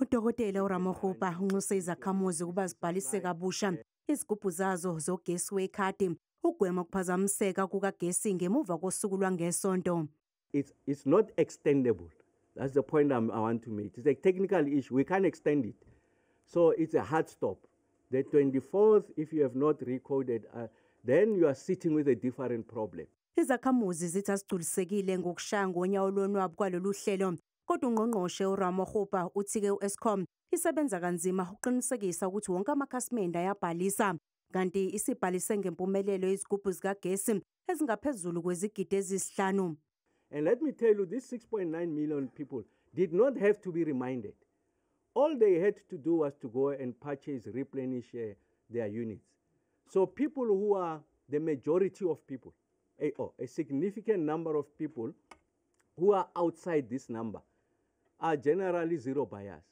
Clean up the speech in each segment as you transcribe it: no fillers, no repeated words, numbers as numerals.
Udokotela uRamokgopa unxuse izakhamuzi ukuba zibhalise kabusha izigubhu zazo zogesi wekhadi ugwema ukuphazamiseka kukagesi ngemuva kosuku lwangesonto. It's not extendable. That's the point I want to make. It's a technical issue. We can't extend it. So it's a hard stop. The 24th, if you have not recoded, then you are sitting with a different problem. Izakhamuzi zithi azigculisekile ngokushaya ngonyawo lonwabu kwalolu hlelo. Kodwa ungqongqoshe uRamokgopa uthi-ke u-Eskom isebenza kanzima ukuqinisekisa ukuthi wonke amakhasimende ayabhalisa. Kanti isibhalise ngempumelelo izigubhu zikagesi ezingaphezulu kwezigidi ezisihlanu. And let me tell you, these 6.9 million people did not have to be reminded. All they had to do was to go and purchase, replenish their units. So people who are the majority of people, a significant number of people who are outside this number are generally zero buyers.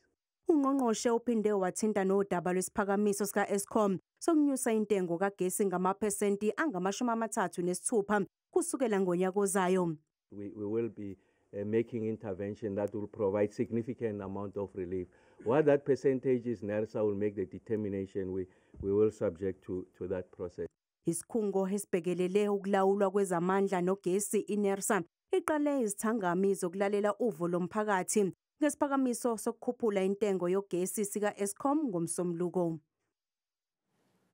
Ungqongqoshe uphinde wathinta nodaba lwesiphakamiso sika-Eskom sokunyusa intengo kagesi ngamaphesenti angama-36 kusukela ngonyaka ozayo. We will be making intervention that will provide significant amount of relief. What that percentage is, NERSA will make the determination. We will subject to that process. Isikhungo esibhekelele ukulawulwa kwezamandla nogesi iNERSA iqale izithangami zokulalela uvo lomphakathi ngesiphakamiso sokukhuphula intengo yogesi sika-Eskom ngomsombuluko.